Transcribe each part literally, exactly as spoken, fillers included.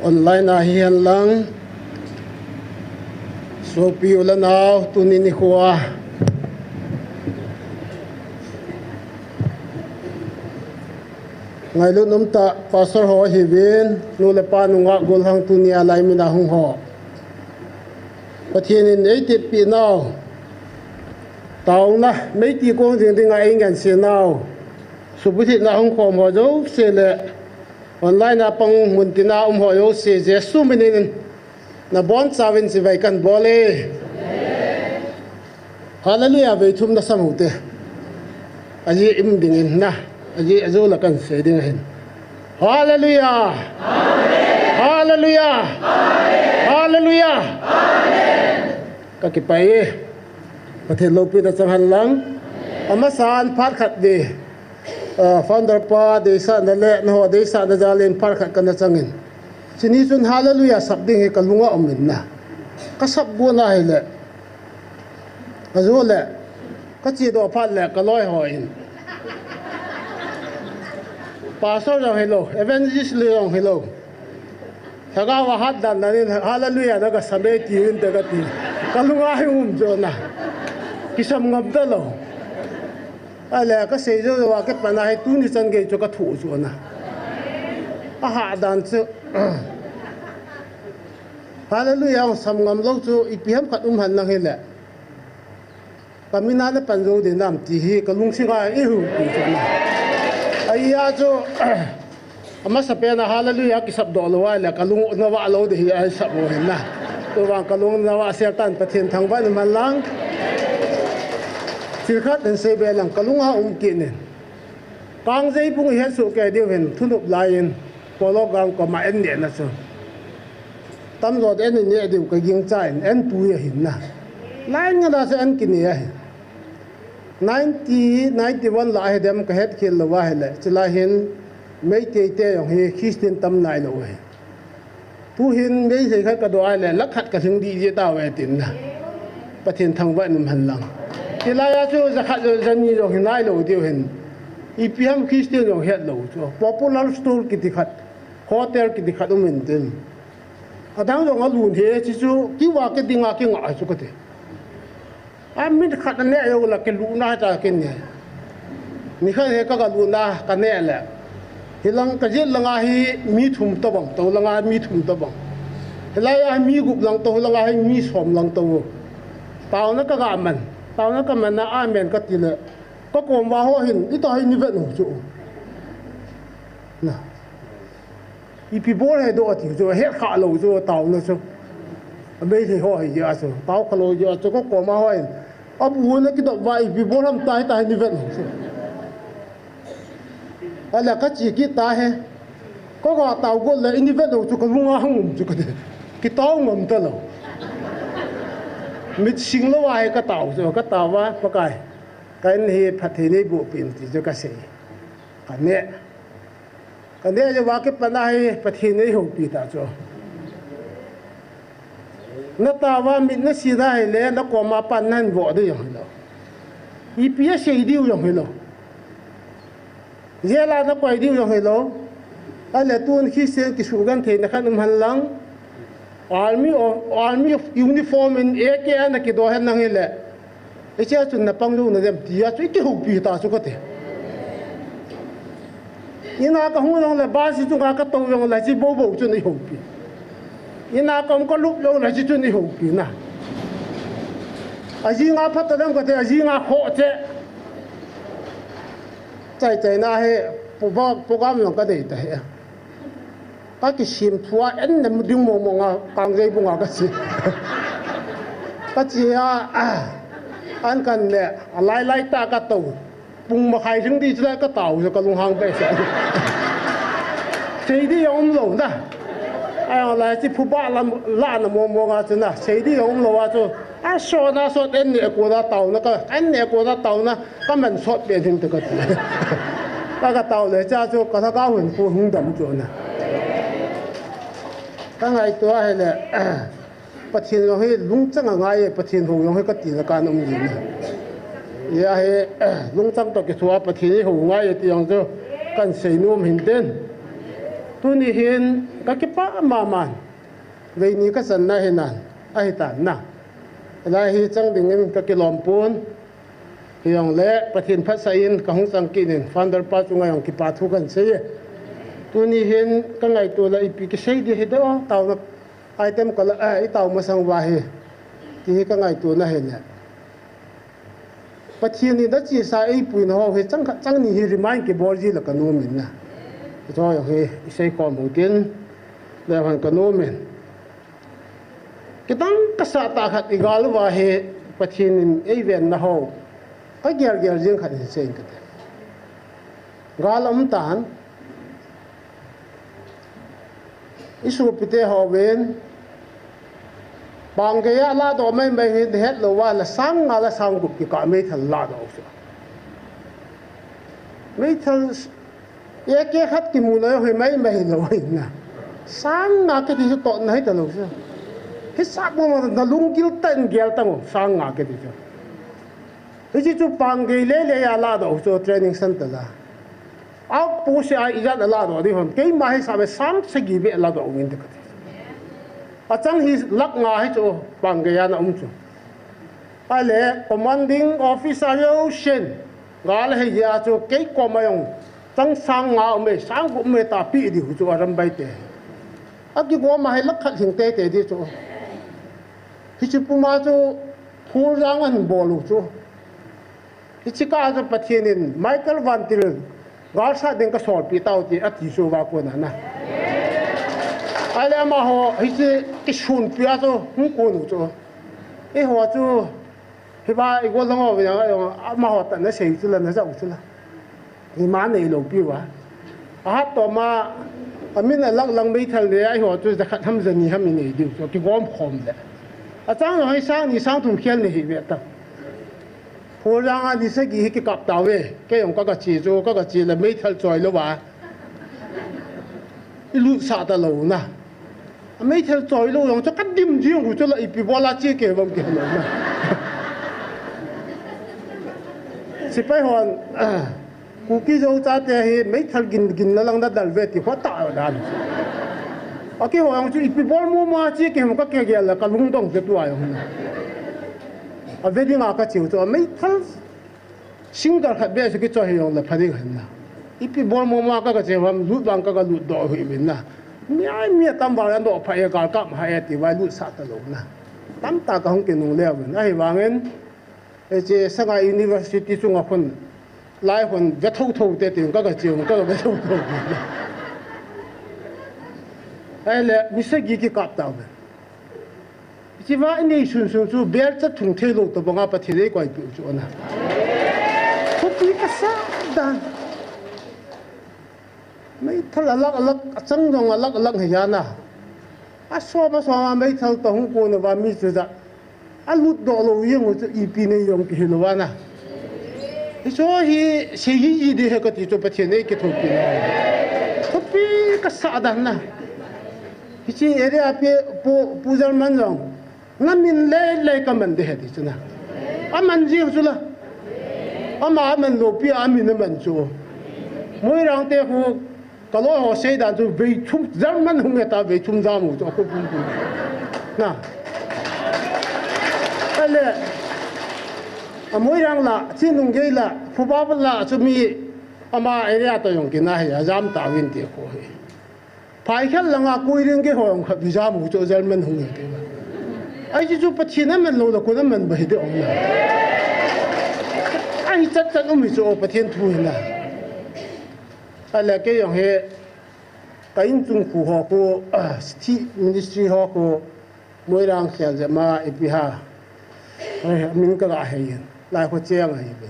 Online a hihen lang, sopi u le nau, tuni nikho a ngailut umtah pastor ho ahiuvin, nu le pa nungah gollhang tuni a laimin a hung ho, Pathen in eitepi nau, taona meiti kong jing dinga eingansei nau, subuthitna hung khom ho jouse le online a pang muntina um ho jouse, Jesu minin nabonchauvin chibai kahin bol e. Hallelujah vei thum nasam uvin te. Ajeh um dingin na, ajeh ajou la kahin sei ding ahin. Hallelujah. Hallelujah. Hallelujah. Ka kipah e. Pathen loupina chang hen lang. Amasan phat khat ve, ah, founder pa deisahna le nangho deisahna jalin phat khat kana changin, chuni chun Hallelujah sap ding hi kalunga umin na, kasap got na hile, ajou le, kachedoh phat le kaloi hon, pastor jong hilou, evangelist jong hilou, lhagao a hat dan dan in Hallelujah na kasam e tiuvin te kati. Kalunga hi um jo na, kisam ngam talou. Ahile kasei jou jou a kipat na hi tuni chan gei chu kathoh jo na. Ahat dan chu Hallelujah sam ngam lou chu ipi ham khat um hen lang hile, kamin a napan jou ding nam ti hi kalungthim a eihuhpi chu na. Ahia chu, amasapen a Hallelujah kisap doh lou ahile kalung navah lou ding hi ahi sap u hin na. Tuvang kalung navah sel tan, Pathen thangvah in um hen lang. Thil khat hin seibe lang, kalunga um kit in, Kangjei bung ihet soh kei diu hin, thunop laiyin Polo Ground koma an nehna chu, tamjo te an neh diu kagingchan, an pui ahin na. Lai ngana chu an kine ahi. Ninety, ninety-one lah ahi dem kahet khel lou ahile, chulai hin Meitei te jong hi Christian tam nailou ahi. Tuhin Meitei khat kadoh ahile, lakh khat kalhing dih ji tauve tin na. Pathen thangvah in um hen lang. Hilai a chu jakhat jani jong hi nailou diu hin, ipi ham Christian jong hetlou chu, popular store kiti khat, hotel kiti khat um intin, adang jong alun hi, chuchu kiva kidinga kingah chu kati. A, mi khat aneh jou la kilutna ta kin ne. Nikhat hi ka, kalutna kaneh le, hilang kajet langa hi mi thum tobang, tou langa mi thum tobang. Hilai a mi gup lang tou, hilanga hi mi som lang tou. Taona kaga man, taona kaman na amen kati le, kakom uva ho hin, ita hi nei vet u chu, na. Ipi bol hidoh ati chu, hetkha lou chu, taona chu. Ameitei ho hi jeh a chu, taokha lou jeh a chu, kakoma ho hin, abu na kidop uva ipi bol ham tia, ita hi nei vet u chu. Ahile kache kit tahi. Kaga tao got le, nei vet u chu, kalunga hung um chu kati. Kitao ngam talou. Mit sing lou a hi katao chu, katao uva, Pakai, ka in hi phatthei neiboh peh in ti chu kasei. Kaneh. Kaneh jou uva kipat na hi Pathen in eihoupi ta chu. Natao uva mit nasih na hile, nakoma pan nahin voh diu jong hilou. Ipi asei diu jong hilou. Jail a nakoi diu jong hilou. Ahile tun Christian kisugentheina khat um hen lang. Army of, army of uniform in A K ana kidoh hen lang hile, hichea chun napang jou nadem tia chu eikihoupi ta chu kati. Ina kahung jongle, bus chunga katou jongle, hiche boubou chun eihoupi. Ina kaum kalup jongle, hiche chun eihoupi na. Ajinga phat tadem kati, ajinga khoh cheh. Chaichaina hi, program, program jong kadei tahi. Kakisem thua an ne ding mong mong a, Kangjei bunga kache. Kache a, an kan ne, alai lai tah katou. Pung makhai lhing ding chule katao chu kalunghang behseh. Sei ding jong umlou na. Ahileh hiche phuba lam, lahna mong mong a chu na, sei ding jong umlou a chu, asot na sot, an neh kona taona ka, an neh kona taona kaman sot pen hinte kati. Ka, katao le chua chu kalhagao hinkho hung dam chu na. Kangaito ahile, Pathen jong hi lungchang angai e, Pathen hou jong hi katina kana um jin e. Hia hi, lungchang toh kithua Pathen hi hou ngai e ti jong chu kahin seinom hin tin. Tuni hin, Ka kipah mama. Veini ka channa hi nan, ahi tan na. Lai hi chang dingin ka kilom pon. Hijongle Pathen phatsah in ka hung chang kit in, founder pa chunga jong kipa thu kan sei e. Tuni hin ka ngaito le ipi kisei di hi de o, taona item ka la, eh, i tao masang uva hi. Ti hi ka ngaito na hi le. Pathen in achesa eipuina ho hi chang khat chang ni hi remind kibol ji le ka nom in na. Chu jong hi i sei khom u tin, le han ka nom in. Kidang kasa tah khat i gal uva hi Pathen in eivenna ho ka gel gel jing khat hin sei in kate. Gal um tan, i sopite ho ven, panggei a ladoh mai mai hi het lou va le sang nga le sang gup kikah meithal ladoh u chu. Meithal AK khat kimu na hi mai mai lou hi na. Sang nga kiti chu totna hi ta lou chu. Hi sap mo na lunggil tah in gel tang u, sang nga kiti chu. Hiche chu panggei lele a ladoh u chu training center la. Outpost a ijat a ladoh di hon. Keima hi sap sang sagi beh ladoh u ngen te kati. Achang hi lakh nga hi chu panggei a na um chu. Ahile commanding officer jousen gal hei dia chu kei koma jong chang sang nga um e, sang gup um e ta pe diu chu arambai te. Akigom a hi lakh khat hing teitei di chu. Hiche puma chu Phurjang ahin bol u chu. Hiche kah a chu Pathen in Michael Vantil gal sat ding ka solpeh tau ti ati chu va kona na. Ahile amaho hiche kisunpi a chu hung kon u chu. Eiho chu hiva i gollhang ho vin amaho tah na sei chu la na jao chu la. Ima neilou pi uva. Ahat toma, amin a lakh lang meithal le, eiho chu jakhat ham jani ham i nei diu chu, kigom khom le. Achang jong hi sang ni sang thum khel nei hi ve ta. Phurjang a ni sagi hi kikap tauve, kei jong ka gache chu, ka gache le meithal choi louva. I lutsah ta lou na. A meithal choi lou jong chu ka dim jing u chu la ipi bol a che kei uvam kei lou na. Sepai hon, Kuki Zo chate hi meithal gin gin na lang na dal ve ti hua ta dan. A keiho jong chu ipi bol mo ma che kei mo ka kigel la ka lungdong che tua jong. A ve dinga ka cheu chu a meithal single khat beh chu kichoi hi jong le pha ding hen na. Ipi bol mo ma ka ka che uvam lut vang ka ka lut doh u hi uvin na. Mi ai mi atam vang an doh pha e gal kap ha e ti vai lutsah ta lou na. Tamtah ka hung kinungle uvin. Ahivangin Hiche Sagaing University chunga khun, lai khun ve tho tho te tin ka, ka chiu, ka ve tho tho. Ahile, mi sagi kikap tauve. Hiche va i nei sun sun chu, bel chat thung thei lou tobanga Pathen in eikoipeh u chu ana. Thupi kasa dan. Meithal alak alak, achang jong alak alak hi ana. Asom asom a meithal toh hung kon uva mi chu ja. Alut doh lou jeng u chu ipi nei jong kihe lou ana. Hiche hi sei ji ji ding ahi kati chu Pathen in eikithopi na. Thupi kasa dan na. Hiche area pi pu, Pu German jong. Namin lei lei kaman ding ahi ti chu na. Aman ji chu la. Ama aman lou pi a amin aman chu. Moirang te khu Ka loi ho seidan chu vei thum, German hung heta vei thum jam u chu a ko pum pum. Na. Ale. A Moirang la, Chinlunggei la, Phubap la chu mi ama area toh jong kina hi, a jam tauvin ti khu hi. Phai khel langa Koireng gei ho jong khat vei jam u chu German hung heta. Ahi chu Pathen aman lou la, ko aman ba hi de ong na. Ahi chat chat um hi chu Pathen thu hi na. Ale kei jong hi, ka inchung khu ho khu, ah, city ministry ho khu, Moirang khel jep ma ipi ham. Ai, min ka ga hei in. Lai khu cheng ahi ve.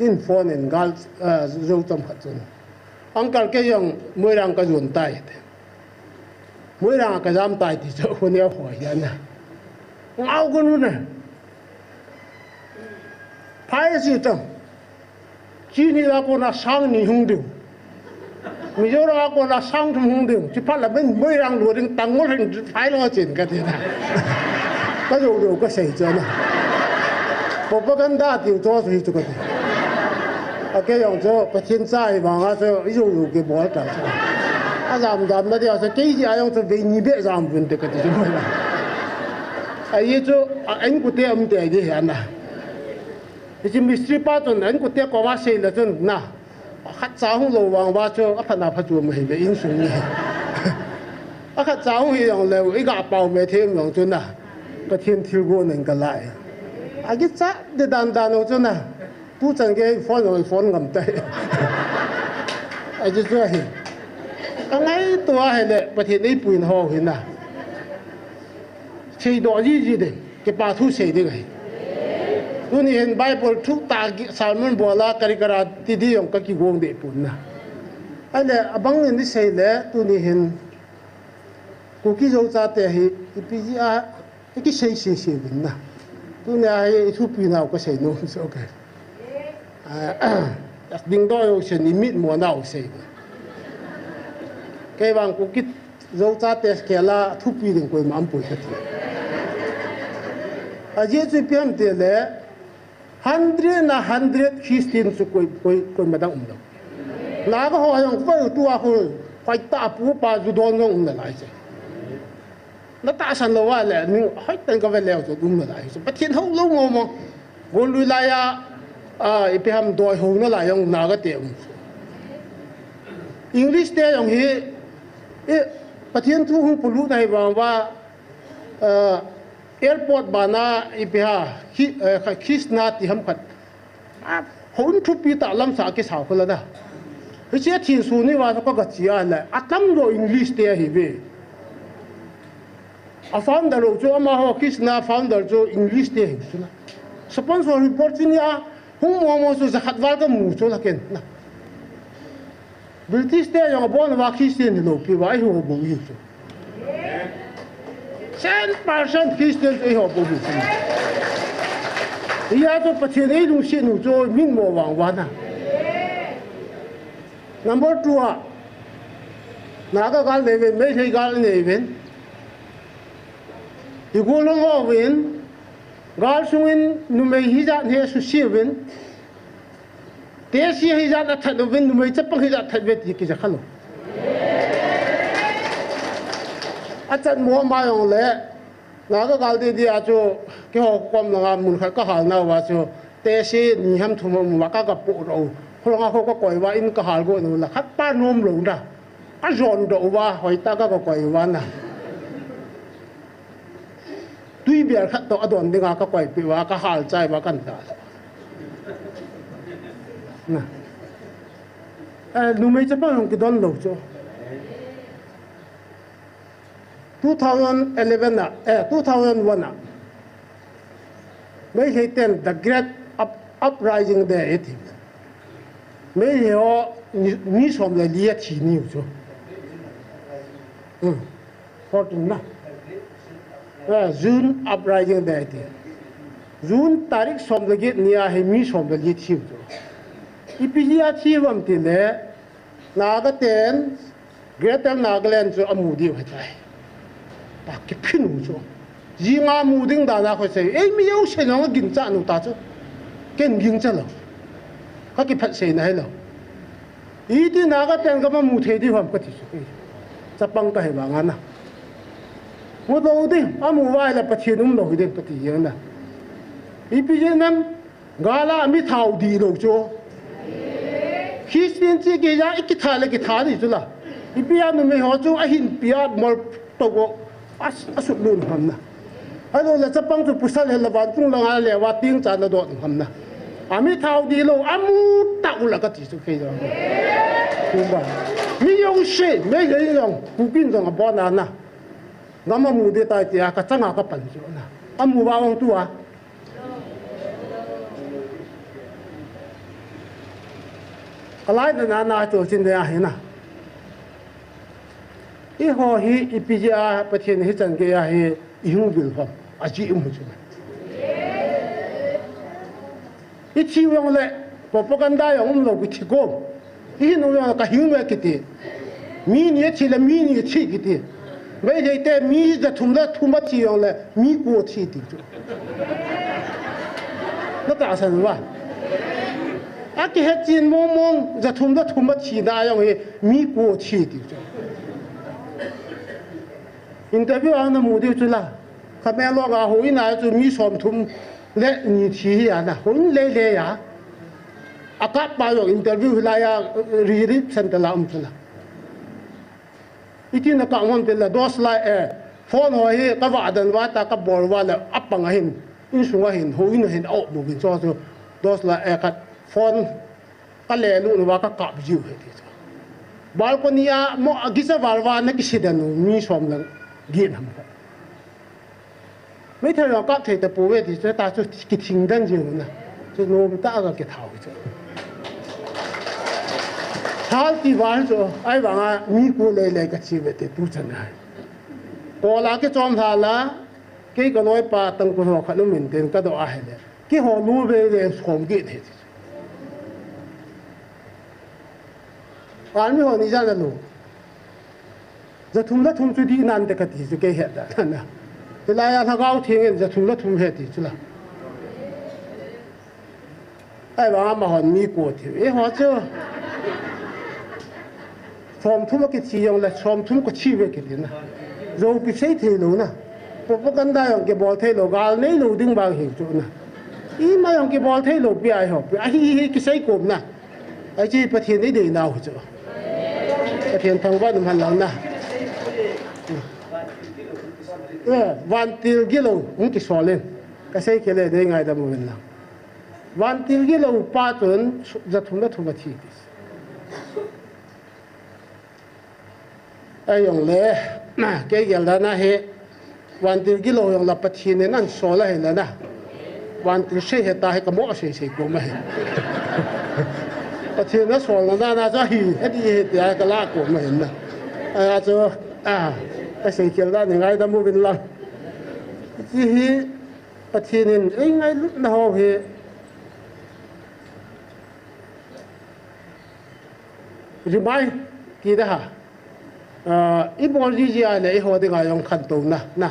In phone in gal, ah, jou chom khat chun. Uncle kei jong Moirang ka jon tai te. Moirang ka jam tai ti chu khu neo hoi ana. Ngau ko nu ne. Phai si to. Chini la kona sang ni hung ding. Mizoram a kona sang thum hung ding. Chi phat la min Moirang lou ding Tangkhul hin phai lou chen ka ti na. Ka jou jou ka sei chu na. Propaganda ti to chu hi chu ka ti. A kei jong chu Pathen cha hi vang a chu i jou jou kibol ta chu. Ajam jam na dia sa kei ji ayong chu vei ni be jam vun te kati chu mai la. Ahi chu a, an ku te am te agi hi ana. Hiche mistri pa chun an ku te ko va sei la chun na. Khat cha hung lou vang va chu a phat na phat chu mai le insung ni. A khat cha hung hi jong le i ga pau me them jong chu na. Pathen thilgon in ka lai. Agi cha de dan dan jong chu na. Tu chan gei phone jong phone ngam tai. Ahi chu chu ahi. Ka ngaito a hi le Pathen ei puina ho hi na. Seidoh jiji ding, kipa thu sei ding ahi. Tuni hin Bible thu ta gi sermon bol a kari kara ti di jong ka kigong deh pon na. Ahile abang in i sei le tuni hin Kuki Zo chate hi ipi ji a i kisei sei sei uvin na. Tuni a hi i thupi nau ka sei nom chu, okay. Ah, dingdoh jong sei, i mitmo nau sei. Kei vang Kuki Zo chate khel a thupi ding koima um poi kati. Ajeh chu ipi ham ti le, hundred na hundred Christian chu koi, koi, koima dang um lou. Naga ho jong koi tua ho, koi ta pu pa ju don jong um nalai chu. Na tahsan lou va le, ning hoitah in ka ve leu chu um nalai chu. Pathen hou lou mo mo. Golui lai a, a, ipi ham doi houna lai jong Naga te um. English te jong hi, i, Pathen thu hung polut na hi vang va, a, airport bana ipi ha, khi, eh, kha, Khisna ti ham khat. A, hon thupi tah lamsah kisau kho la da. Hiche thin sun ni va ka ga chi a le, atam jo English te ahi ve. A founder lo chu amaho Khisna founder chu English te hi chu na. Sponsor report chu nia, hung mo mo chu jakhat val ka mu chu la ken na. British te jong abon uva Christian hilou pi uva, eiho bou hi chu. Cent percent Christian chu eiho bou hi chu. Hia chu Pathen ei lungset nu chu mitmo vang uva na. Number two a, Naga gal nei uvin, Meitei gal nei uvin. I gol hung uvin, gal sungin numei hijat hi asusia uvin. Tesi hijat athat uvin, numei chapang hijat that uve ti kija kha lou. Achan mo ma jong le, Naga gal didi a chu, keiho kom langa mun khat ka hal nauva chu, tesi ni ham thum ham uva ka ga po lou. Kholanga kho ka koi uva in ka hal go nu la khat pa nom lou na. Ajon doh uva, hoitah ka, ka koi uva na. Tui bial khat toh adon dinga ka koi peh uva, ka hal chai uva kan ta. Na. Eh, numei chapang jong kidon lou chu. Two thousand eleven a, eh, two thousand one a. Meitei ten the Great Up-, Uprising Day iti. Meitei ho mi, mi som le li athi ni u chu. Hmm. Fourteen na. Eh, June Uprising Day iti. June tarik som le get ni a hi mi som le li thi u chu. Ipi jeh a thi u ham ti le, Naga ten, Greater Nagaland chu amu diu ahitai. Ta kiphin u chu. Jinga mu ding dan a kho sei. Ei mi jouse jong aginchat u ta chu. Ken gingcha lou. Ka kiphat sei na hilou. Iti Naga ten ka ma mu thei diu ham kati chu. Chapang kahi vang a na. Mu lou di, amu uva le Pathen um lou hi ding kati jeng na. Ipi jeh ham, Gal a mi thao di lou chu. Christian chi kei a i kitha le kitha di chu la. Ipi a numei ho chu ahin pi a mol to go. As, asut lun ham na. Ahilou le chapang chu pasal hel le vantung langa le va ting cha na dot ham na. A mi thao di lou, amu ta u la kati chu kei jong. Kum ba. Mi jouse, Meitei jong, Kuki jong abon a na. Gam amu di tai tia ka changa ka pan chu na. Amu va ong tua. Ka lai na na na chu chin de ahi na. Eiho hi ipi jeh a Pathen hichan gei a hi i hung vil ham. Aji um chu na. I thi u jong le, propaganda jong um lou ki thi ko. I hin u jong le ka hing ve kiti. Mi ni thi le mi ni thi kiti. Meitei te mi ja thum le thum a thi jong le mi ko thi ti chu. Na tahsan uva. A kihet chin mong mong ja thum le thum a thi na jong hi mi ko thi ti chu. Interview a namu diu chu la. Khame lo nga houin a chu mi som thum le ni thi hi a na. Houin lei lei a. A kap pa jong interview hi lai a relief center la um chu la. Iti na ka mon te la dos lai e. Phone ho hi ka va dan va ta ka bol va la apang a hin. Insung a hin houin a hin a op mu vin so chu dos lai e ka phone Ka le lu nu va ka kap jiu he ti chu. Balcony a mo a gisa val va na kisi dan nu mi som lang gi nam. Mi thei lo kap thei ta pu ve ti chu ta chu ki thing dan jiu na. Chu nom ta ga ki thau chu. Hal ti val chu ai va nga mi ku le le ka chi ve ti tu chan ai. Ko la ki chom tha la kei ka loi pa tang ku ho kha nu min ten ka do a he le. Ki ho lu ve ve som ki thei. Army ho ni jan a lu. Za thum la thum chu di nan te ka ti chu kei he da na. Te la ya lhagao thing in za thum la thum he ti chu la. Ai ba ma hon mi ko ti. E ho chu. Som thum ki thi jong la som thum ko thi ve ki ti na. Zo ki sei thei lo na. Propaganda jong ki bol thei lo gal nei lo ding bang hi chu na. I ma jong ki bol thei lo pi ai ho. Pi a hi hi ki sei ko na. Ai chi Pathian nei dei nau chu. Pathian thangvah um hen lang na. Eh, vantil gilo, hung kisol in. Ka sei kei le dei ngaidam uvin lang. Vantil gilo pa chun za thum la thum a thi ti. Ai jong le, kei gel dan a hi, Vantil gilo jong la Pathen in ahin sol ahi la na. Vantil sei heta hi ka mo sei sei ko ma hi. Pathen in asol na na na chu hi, heti heti a ka la ko ma hin na. A chu, a, ka sei khel dan ngaidam uvin lang. Chi hi, Pathen in ei ngailutna ho hi. Rimai, ki da ha. Ah, i bol ji ji a le, i ho dinga jong khantouna, na.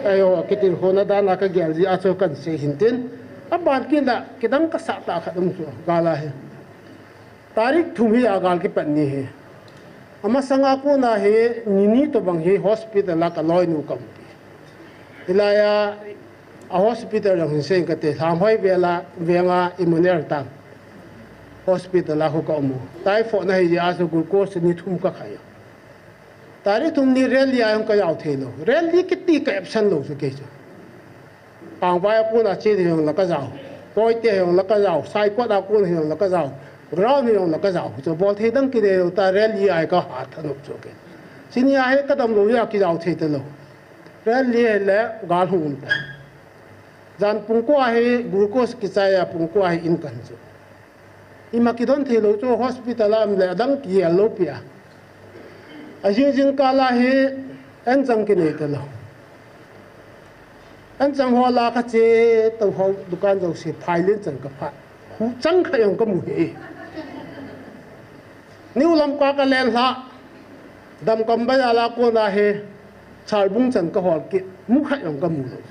Ai ho, kitilkhouna dan a ka gel ji a chu kan sei hin tin. A ban kin la, kidang ka sa ta khat um chu, gal a hi. Tarik thum hi a gal kipat ni hi. Ama sanga kona hi, ni ni to bang hi, hospital a ka loinu ka um pi. Hilai a, A hospital jong hin sei kate, Lhanghoi vela, venga Emmanuel Tam. Hospital a khu ka um u. Typhoid na hi jeh a chu glucose ni thum ka khai. Tarik thum ni rally a jong ka jao thei lou. Rally kiti ka absent lou chu kei chu. Pangvai a kona che hi jong la ka jao. Koite hi jong la ka jao. Saikot a kona hi jong la ka jao. Ground hi jong la ka jao. Chu bol thei dang kinei lou ta rally a ka ha thanop chu kei. Chuni a hi ka dam lou a kijao thei ta lou. Rally le gal hung um ta. Jan pung ko a hi glucose kichai a pung ko a hi in kan chu. Ima kidon thei lou chu hospital a um le adang kigel lou pi a. A jing jing kal a hi anchang kinei ta lou. Anchang hol a ka che to ho dukan jouse phai len chan ka phat. Hu chang kha jong ka mu hi. New Lamka ka len lha. Damkam bazar a kona hi Chalbung chan ka hol kit, mu khat jong ka mu lou.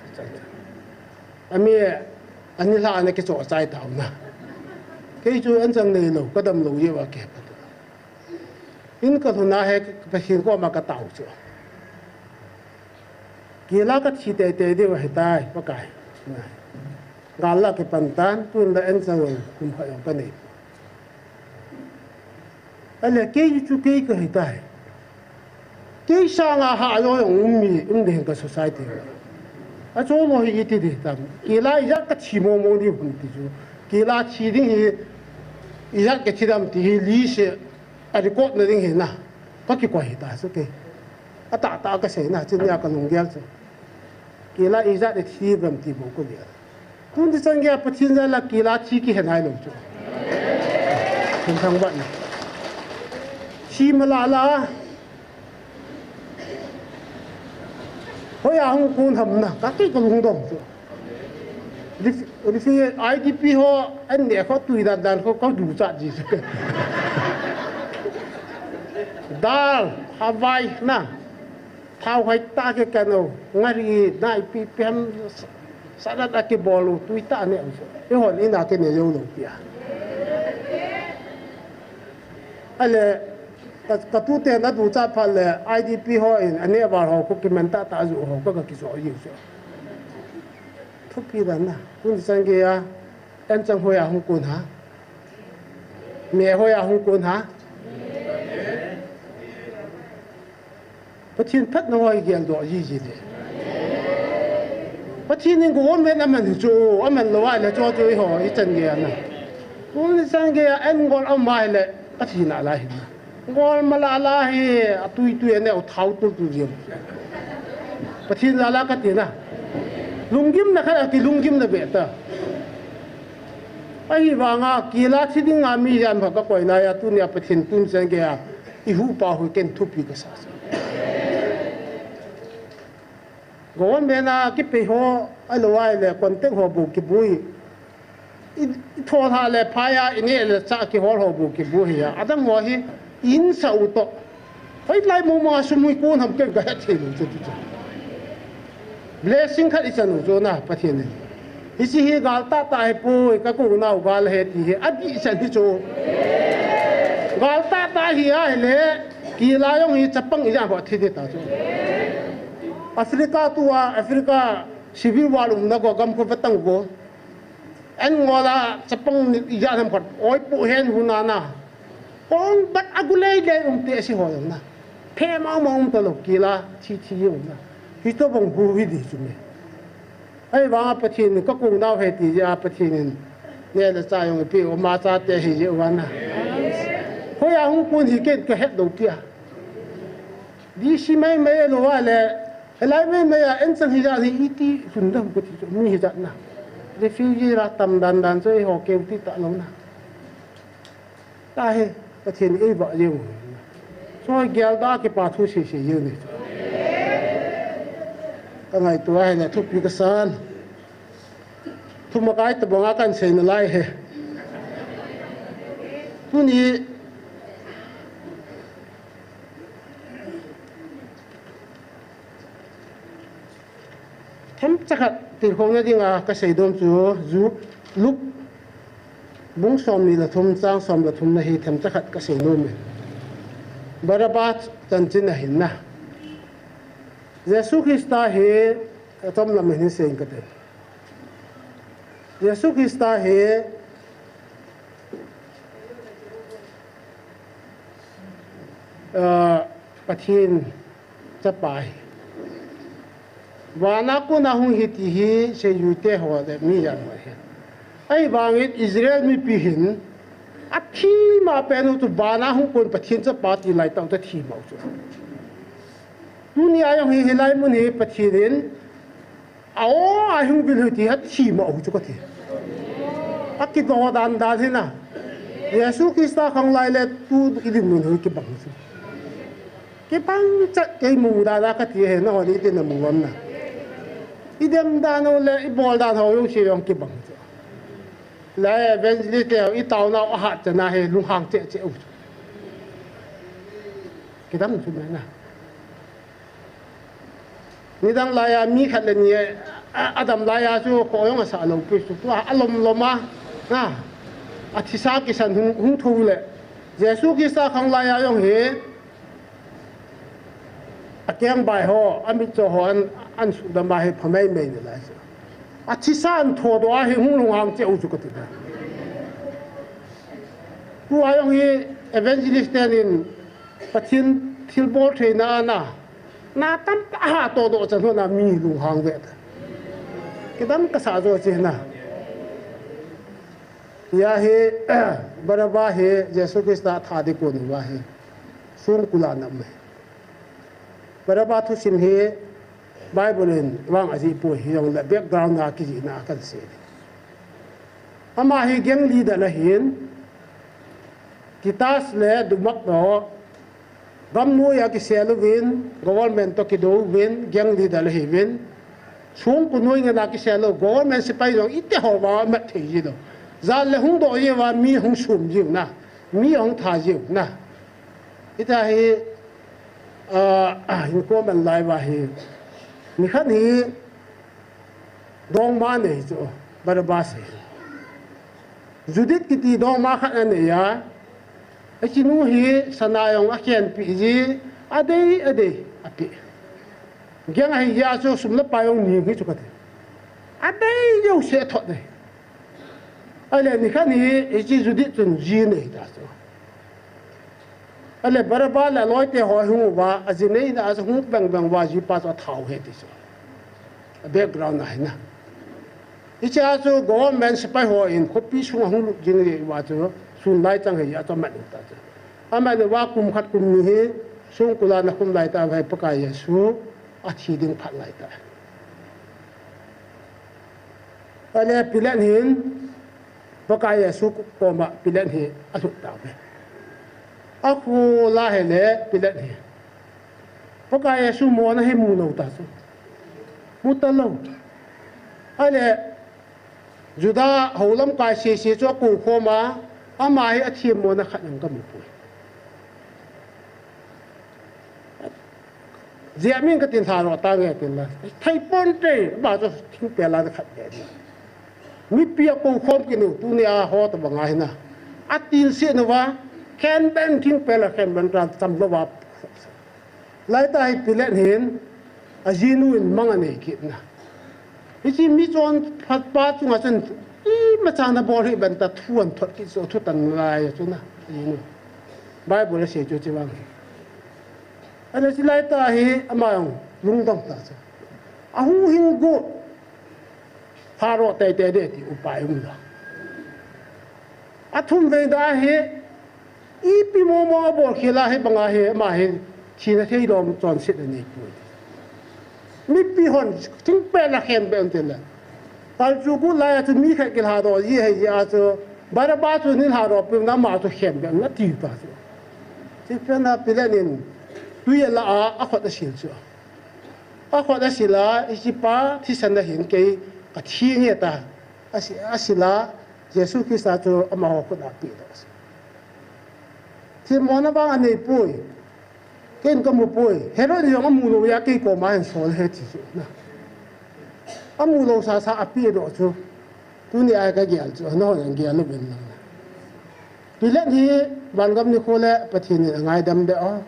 Ami, ani lha ana kichoh chai tau na. Kei chu anchang nei lou, ka dam lou jeh uva ke pa tu. In ka lhun a hi Pathen koma ka tao chu. Kila ka thi tei tei diu ahi tai, Pakai. Gal la kipan tan, tun la anchang jong kum khat jong ka nei. Ale kei chu kei ka hi tai. Kei sanga ha jo jong um mi, um ding ka society. A chu mo hi iti di tam. Kila ijat ka thi mo mo ni hun ti chu. Kila thi ding hi ijat ka thi dam ti hi li se a record na ding hi na. Ka kikoi hi ta chu kei. A ta ta ka sei na chin ya ka lunggel chu. Kila ijat e thi bam ti bo ko dia. Tun ti chan gei a Pathen jal a kila thi kihe nai lou chu. Tun thang ban. Thi ma la la. Hoi a hung kun ham na ka kei ka lungdong chu. Rif-, rifi I D P ho an ne kho tui dan dan kho ka du cha ji chu. Dal, hawai na. Thao hai ta ke kano, ngari nai pi pi ham sa-, salat a kibol u tui ta ne u. I hon ina kine jou lou pi a. Ale, Ka, ka tute na ducha phat le I D P ho in, aneh val ho, khu kiman tah tah ajoh ho, ka, ka kijoh jiu chu. Thupi dan na, tuni chan geiya, anchang hoiya hung kon ham? Me hoiya hung kon ham? Pathen phatna ho hi geldoh jiji le. Pathen in government aman hi chu, aman lou ahile chu chu eiho ichan geiya na. Tuni chan geiya an gol aum ahile, Pathen a lai hi na. Gol mala la hi, atui tui aneo thao tul tul jeng. Pathen la la kati na. Lunggimna khat a kilunggimna be ta. Ahivanga, kila thi dinga mi jan pha ka koi nai a, tunia Pathen tuni chan geiya, i huhpa hu ken thupi ka sa. Government a kipei ho, ahilou ahile contact ho bou kibui. I, i tholha le phai a, i neh le chah kihol ho bou kibui hi a. Adang ho hi, in sa u toh. Hoilai mong mong a sum hui kon ham ken ka het thei lou chu, chu, chu. Blessing khat i chan u chu na, Pathen in. Hiche hi gal tah tah hi poi, ka kou nau gal he ti hi, adih chan hi chu. Gal tah tah hi ahile, kila jong hi chapang ijat ho thi ding ta chu. Africa tua, Africa civil war umna ko, gam ko vetang ko. An ngol a chapang ijat ham khat, oi pu hen hu na na. Kong bat agu lei lei um te si ho jong na. Phe ma ma um ta lou kila, thi thi jong na. Hi to bang hu hi di chu me. Ahivanga Pathen in ka kou nau he ti jeh a Pathen in neh le chah jong ipi u ma chate hi jeh u a na. Hoiya hung kon hi ken ka het lou tia. D C mai mai lou a le, hilai mai mai a, anchang hijat hi iti sun dam ka ti chu, mi hijat na. Refugee la tam dan dan chu eiho keu ti ta lou na. Tahi, Pathen in eivah jeng u. Choi gelda kipa thu sei sei jeng ni. Ka ngaito a hile thupi ka san. Thumakai tabang a kan sei nalai hi. Tuni Themcha khat tilkhouna dinga ka seinom chu, Ju-, Luke bung somni le thum, chang som le thum na hi themcha khat ka seinom e. Barabas chanchin ahin na. Jesu Christa hi atom lam hin sei kate. Jesu Christa hi, ah, Pathen Chapa ahi. Vana kona hung ahi ti hi seijui te ho le mi jan ho ahi. Ahivangin Israel mipi hin athi ma pen u chu vana hung kon Pathen Chapa ti lai tah u chu athi ma u chu. Tunia jong hi hilai mun hi Pathen in a o a hung vil u ti athi ma u chu kati. Akidoh dan dan hi na. Jesu Christa khang lai le tu i dinmun hi kibang chu. Kibang chat kei mu dan a kati ahi, nahon iti na mu am na. I dem dan u le i bol dan ho jouse jong kibang chu. Lai evangelist te i taona u ahat chan ahi, lunghang cheh cheh u chu. Kidam chu na. Nidang laiya mi khat le ni a, a, adam laiya chu kho jong asah lou pi chu, tua alom lom a, na, athisa kisan hung, hung thou le. Jesu Christa khang laiya jong hi, akeng bai ho, amitcho ho an, an sudam a hi pha mai mai ni lai chu. Athisa an thodoh a hi hung lunghang cheh u chu kati na. Tua jong hi evangelist ten in, Pathen thilbol theina a na, na tamtah aha todoh chan ho na mi lunghang ve ta. Kidam kasa jo che na. Hia hi, Barabas hi Jesu Christa tha ding kon uva hi songkul a nam e. Barabas thusim hi Bible in vang ajih poi, hijongle background a kijihna a kan sei. Ama hi gang leader ahin, Titus le Dumas toh gamnoi a kisel uvin, government toh kidou uvin, gang leader ahiuvin, songkul noi ngen a kisel u, government sepai jong iti ho vang amat thei ji lou. Jan le hung doh ji uva mi hung sum jiu na, mi hung tha jiu na. Hita hi, ah, ah, hinkho man lai uva hi, nikhat hi dongma nei chu, Barabas hi. Judith kiti dongma khat anei a, Hiche nu hi sana jong akhenpeh ji, adei, adei, apeh. Geng ahi jeh a chu sum le pai jong ning hi chu kati. Adei jouse athot dei. Ahile nikhat hi, hiche Judith chun ji anei ta chu. Ahile Barabba le aloite ho ahung uva, aji neina a chu hung veng veng uva, jipa chu athau ahi ti chu. A background a hi na. Hiche a chu government sepai hon khopi sunga hung lut jing uva chu, sun lai chang ahi a chu amat u ta chu. Amat uva kum khat kum ni hi, songkul a ana khum lai tah uva hi Pakai Jesu athi ding phat lai tah. Ahile Pilat hin, Pakai Jesu koma Pilat hi alhut tauve. Akhol a ahile Pilat hi, Pakai Jesu mona hi mu lou ta chu. Mu talou. Ahile Juda ho lamkai sese chu akou khom a, ama hi athem mona khat jong kamu poi. Jeh a min katin lha ro tange tin la. Thei ponte, ama chu thingpel a khat be. Mipi akou khom kit u, tunia ho tobang a hi na. Atin se uva, khenben thingpel a khenben tan cham louva. Lai tah hi Pilat hin, ajinu in mang anei kit na. Hiche mi chonphat pa chunga chun, imacha nabol hih benta thu ahin thot kit chu, thutan lai chu na, ajinu. Bible asei chu hiche vang hi. Ahile hiche lai tah hi ama jong lungdong ta chu. Ahu hing gu. Pharaoh teitei ding ti upai um lou. Athum vei tah hi, ipi momo abol khel a hi banga hi, ama hi thina thei lom chonset anei poi. Mipi hon thingpel a khenbeh un tile. Kal chu gu lai a chu mi khat kilhadoh ji ahi jeh a chu, Barabba chu neilhadoh peh un, ama chu khenbeh un ati ta chu. Hiche phat a Pilat in tui ala a, akhut asil chu. Akhut asil a, hichepa thisan a hin kei kathi nge ta. Asi-, asil a, Jesu Christa chu amaho khut a apehdoh. Themmona vang anei poi. Keiin kamu poi. Herod in jong amu lou a kei koma ahin sol ahi ti chu na. Amu lou sasa apehdoh chu. Tunia kagel chu, nahon jong gel uvin lang. Pilat hi vangam nikho le Pathen in angaidam beh o.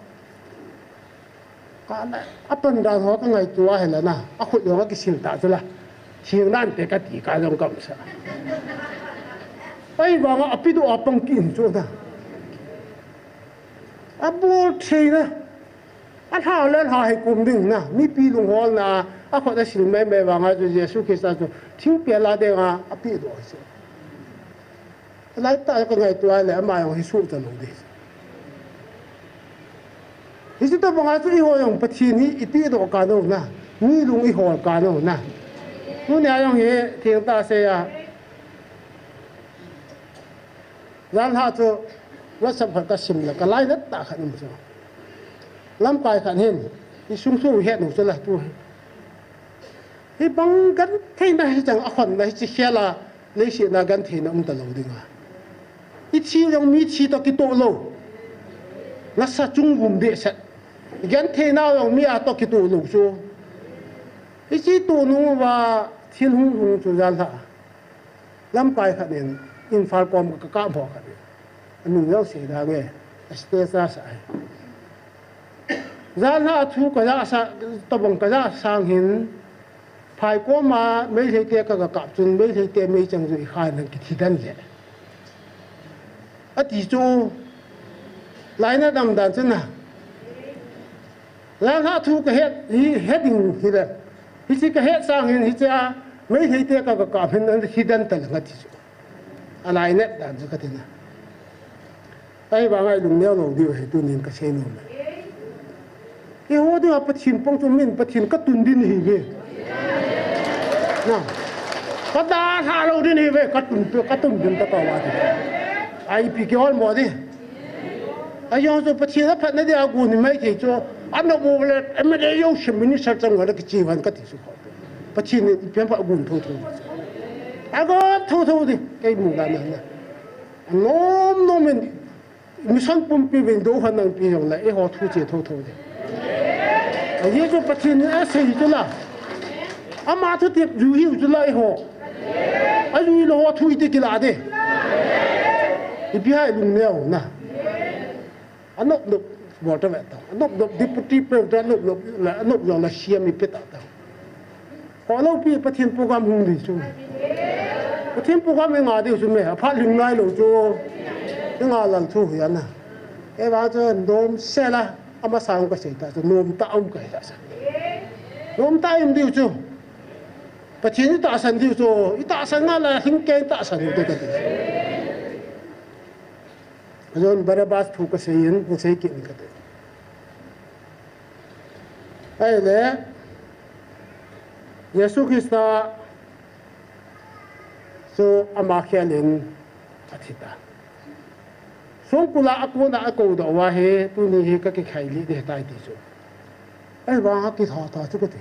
Ka na, apan dan ho kangaito a hile na, akhut jong akisil ta chu la. Theng nante kati ka jong kaumsa. Ahivanga apedoh a pang kit in chu na. Abol thei na. Alha le lha hi kum ding na. Mipi lungholna, akhut asil maimai vanga chu Jesu Christa chu thingpel a dinga apedoh chu. Lai tah kangaito a le ama jong hi suhcha lou ding. Hiche tobanga chu eiho jong Pathen hi ipehdoh kha u na, mi lung ihol kha u na. Tunia jong hi thengtah sei a. Janhi chu WhatsApp khat kasim le kalainat tah khat um chu. Lamkai khat hin, isung thu het u chu la tu hi. Hibang gentheina hicheng akhonna hiche khel a, leiset a gentheina um talou dinga. Ithi jong mithi toh kitoh lou. Nasa chung vum behseh. Gentheina jong mi a toh kitoh lou chu. Hiche toh nung uva thil hung hung chu janhi. Lamkai khat in, Imphal kom kakap ho khat in. Amin jong sei da nge, a status a ahi. Janhi a thu kajah sa, tobang kajah sang hin, phai koma Meitei te ka, kakap chun, Meitei te meichang jui khan kithi den le. Ati chu, lainat um dan chu na. Janhi a thu kahet, hi, het ding hile. Hiche kahet sang hin, hiche a, Meitei te ka, kakap hin, athi den taleng ati chu. Alainat dan chu kati na. Ahivanga ilungneo lou diu ahi tunin kasei nom e. Eiho dinga Pathen pang chu min Pathen katun ding ahi ve. Na. Kadalha lou ding ahi ve, katun, katun ding tah kati. Ipi kihol mo ding. Ajong chu Pathen aphatna dia gon hi Meitei chu. Ana bo le, M L A jouse minister chang le kiche van kati chu. Pathen in ipi ham pha agon thotho. Agon thotho ding, kei mu dan a na. Anom nom in, mission pumpi vin do han nangpi jongle, eiho thu che thotho ding. Ajeh chu Pathen in asei chu la. Ama thutep ju hiu chu la eiho. Ajui lou ho thu iti kila ding. Ipi ham ilungneo na. Anop nop bol ta ve ta. Anop nop deputy pe ta, anop nop la, anop jong la C M i pe ta ta. Ho lo pi Pathen program hung di chu. Pathen program i nga di chu me, aphat ling nai lo chu. I nga lal chu hi ana. Ei vang chu nom se la, ama sa hung ka sei ta chu, nom ta um ka sa. Nom ta um di chu. Pathen i tahsan di chu, i tahsan nga la, hing ke i tahsan di ka ti. John Barabbas thu ka sei in, ka sei kit in ka ti. Ahile, Jesu Christa chu ama khel in a thi ta. Songkul a a kona a kou doh uva hi, tuni hi ka kikhai lih ding ahitai ti chu. Ahivang a kitha ta chu ka ti.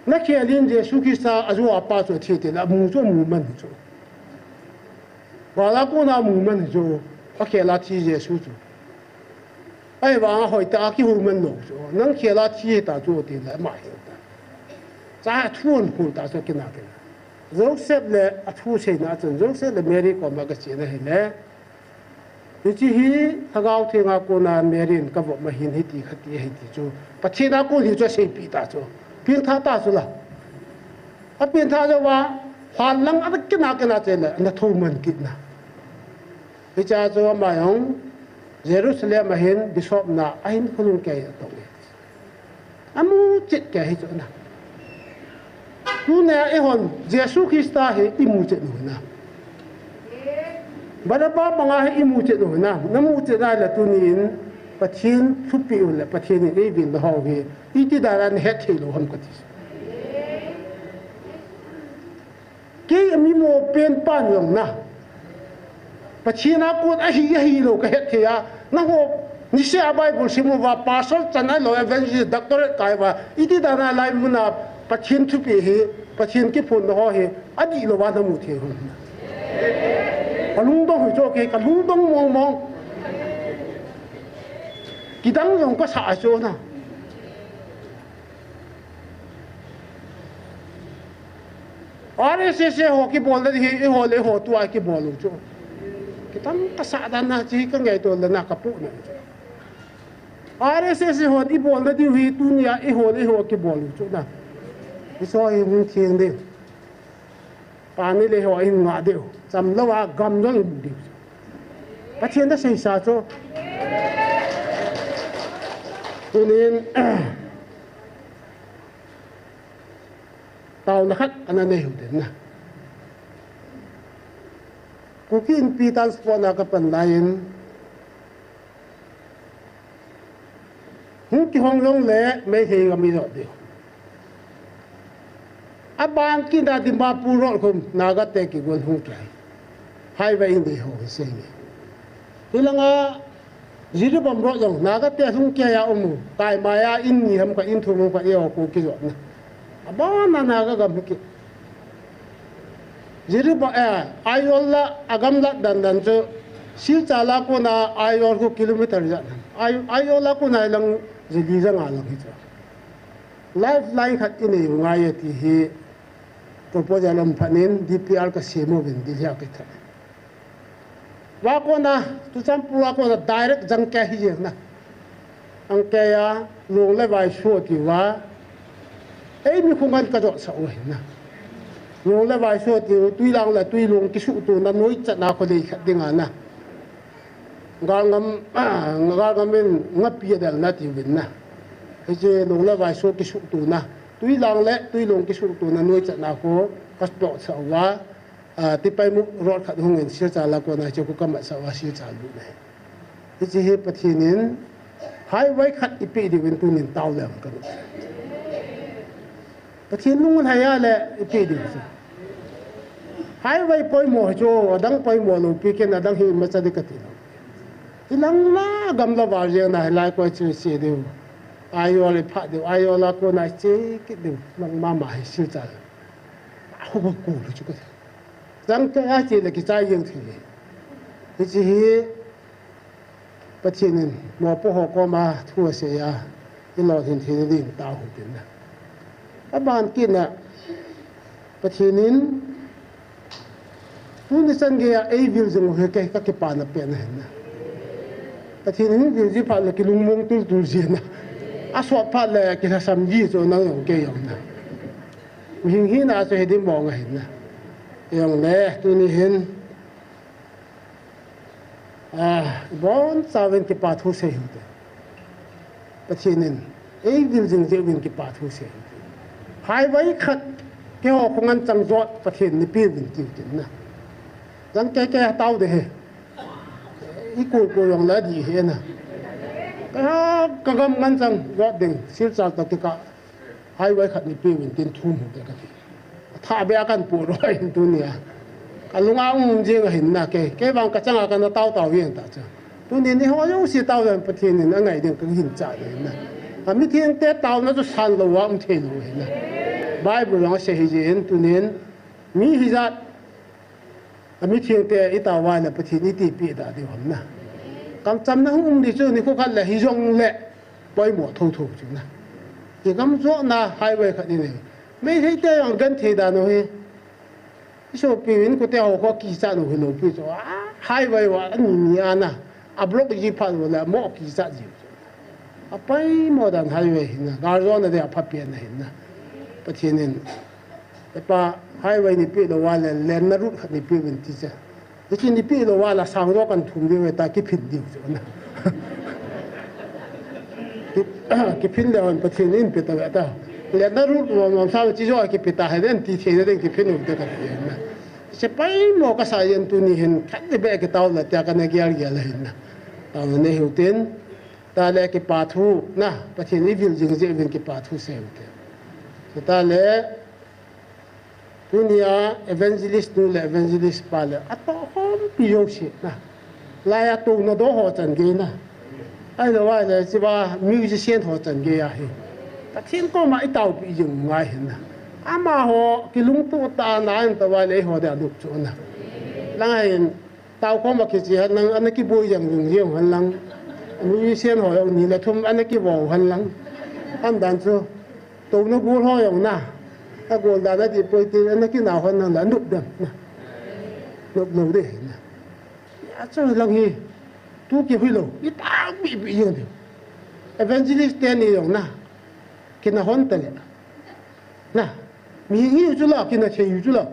Na khel in Jesu Christa a ju a pa chu a thi ti le, a mu chu a mu man hi chu. Gal a kona a mu man hi chu, a khel a thi Jesu chu. Ahivang a hoitah a kihou man lou chu. Nang khel a thi hi ta chu ti le, ama hi ta. Cha thu an khul ta chu kina kina. Joseph le a thu seina chun, Joseph le Mary koma ka chena hi le. Hiche hi Lhagao Theng a kona Mary in ka vop ma hin hiti khati ahi ti chu Pathen a kon hi chu a seipeh ta chu. Pengtha ta chu la. A pengtha jou va, hlan lang a kina kina chena, ana thou man kit na. Hiche a chu ama jong Jerusalem a hin bishop na a hin khonung kei a tong e. A mu chet kei hi chu na. Tunia eihon Jesu Christa hi i mu chet u hi na. Barabba banga hi i mu chet u hi na. Na mu chet a le tunin Pathen thupeh u le Pathen in ei vil na ho hi. Iti dan a na het thei lou ham ka ti. Kei a mi mo pen pan jong na. Pathen a kon ahi, ahi lou ka het thei a. Nangho, niseh a Bible sim uva, pastor chan ahilou, evangelist, doctorate kai uva. Iti dan a lai mun a Pathen thupeh hi, Pathen kiphonna ho hi, adih lou va na mu thei u. Ka lungdong hi chu kei, ka lungdong mong mong. Kidang jong ka sa a chu na. R S S A ho kibol le hi, eiho le eiho tua kibol u chu. Kitang ka sa dan na chi ka ngaito le na ka pu na chu. R S S A hon i bol na diu hi tunia eiho le eiho kibol u chu na. I so hi hung theng ding. Pani le ho in nga deu. Cham lou a gam jong i mu deu. Pathen na seisa chu. Tunin, taona khat ana nei u den na. Kuki Inpi transport na ka pan lai in, hung kihong jong le Meitei gam i jot diu. Aban kit a Dimapur road khun Naga te kigon hung kihei. Highway in dei ho hi sei nge. Hilanga Jiribam road jong Naga te hung kihei a um u. Kaimai a in ni ham khat, in thum ham khat, eiho khu kijot na. Aban a Naga gam hi kit. Jiribam, eh, Aizawl la, a gamlat dan dan chu, Silchar a kona Aizawl khu kilometer ijat ham. Ai-, Aizawl a kona lang jili janga lang hi chu. Lifeline khat i nei u ngai e ti hi proposal um phat in D P R ka sem uvin Delhi a ka thah. Va kona, Churachandpur a kona direct Jangkei hi jeng na. Jangkei a, Long le Vaiso ti uva, ei mi khongan ka jot sah u ahi na. Long le Vaiso ti u, Tuilang le Tuilong kisuhtona noi chan a kholei khat ding a na. Galngam, ah, Galngam in Ngapi a del na ti uvin na. Hiche Long le Vaiso kisuhtona, Tuilang le Tuilong kisuhtona noi chan a kho ka jot sah uva. Ah, Tipaimukh road khat hung in Silchar a kona chu ka mat sah uva Silchar lut na hi. Hiche hi Pathen in highway khat i pe diu in tunin tao lem ka. Pathen lung un hai a le i pe diu chu. Highway poimo hi chu, adang poimo lou pi ken adang hi imacha di ka ti lou. Hilang la gam la val jeng na hilai koi chu che diu. Aizawl i phat diu, Aizawl a kona che kit diu. Nang mama hi Silchar. Hu ko lu chu ka. Jangkei a che le kichai jeng thei. Hiche hi Pathen in mopo ho koma thu asei a, i lolhin theina ding tao u tin na. Aban kit na Pathen in tuni chan gei a ei vil jing u hi kei ka kipana pen ahi na. Pathen in hung vil ji phat le kilungmong tultul ji na. Asot phat le kilhasam ji chu nang jong kei jong na. Mihing hina chu hiding mong ahi na. Jong le, tuni hin, ah, ibonchauvin kipa thu sei hite. Pathen in eivil jing jeh uvin kipa thu sei hite. Highway khat keiho khongan chang jot Pathen in eipeh uvin tiu tin na. Jang kei kei tao de he. Ikol kol jong le adih hi na. Ka, ka gam ngan chang jot ding, Silchar toh kikah highway khat eipeh uvin tin thum hite kati. Athah beh a kahin poh lou ahin tunia. Kalung a um jing ahin na kei. Kei vang kachanga kana tao tao jeng ta chu. Tunin eiho jouse tao jeng Pathen in angai ding kagingcha ahin na. Amithengte taona chu san lou a um thei lou ahin na. Bible jong asei hi jeh in tunin mi hijat Amithengte itao uva le Pathen in iti peh da diu ham na. Kamchamna hung um di chu nikho khat le hijong le poimo thotho chu na. Igam jona highway khat in e. Meitei te jong genthei dan u hi. Isopi in kote ho kho kichat u hilou pi chu. Ah, highway uva ani ni a na. Ablock ji phat u le mo kichat ji chu. Apoimo dan highway hi na. Gal jona ding aphapen ahi na. Pathen in Epa, highway neipeh lou uva le, lenna route khat neipeh uvin ti chu. Hiche neipeh lou uva le, sang jo kahin thum diu ve ta, kiphin diu chu na. Ki, kiphin le hon Pathen in pe ta ve ta. Lenna route mo mo sa chi jo kipe ta, he den ti thei den kiphin u te ta na. Sepai mo kasa yen tuni hin, khat le be kitao le, tia kana gel gel hin na. Tao ne hiu tin. Tale kipa thu na, Pathen in eivil jing jeh uvin kipa thu sei u te. Tale, tunia evangelist nu le evangelist pa le, atoh khompi jouse na. Laiya touna doh ho chan gei na. Ahilou le, chiva musician ho chan gei ahi. Pathen koma itaopi jing ngai hin na. Amaho kilungtoh tah a na in tah uva le eiho dia dup chu na. Lang ahin, Tao khom a kiche hen lang, ana kiboi jeng jeng jeng hen lang. Musician ho jong ni le thum ana kivo hen lang. Aum dan chu, touna gol ho jong na. Agol dan adih poi tin ana kinao hen lang le, anop dem na. Nop lou ding na. Achu lang hi, tu kihui lou, itaopi pi jeng ding. Evangelist teni jong na. Kina hon ta le. Na. Mi ngiu chu la, kina thei u chu la.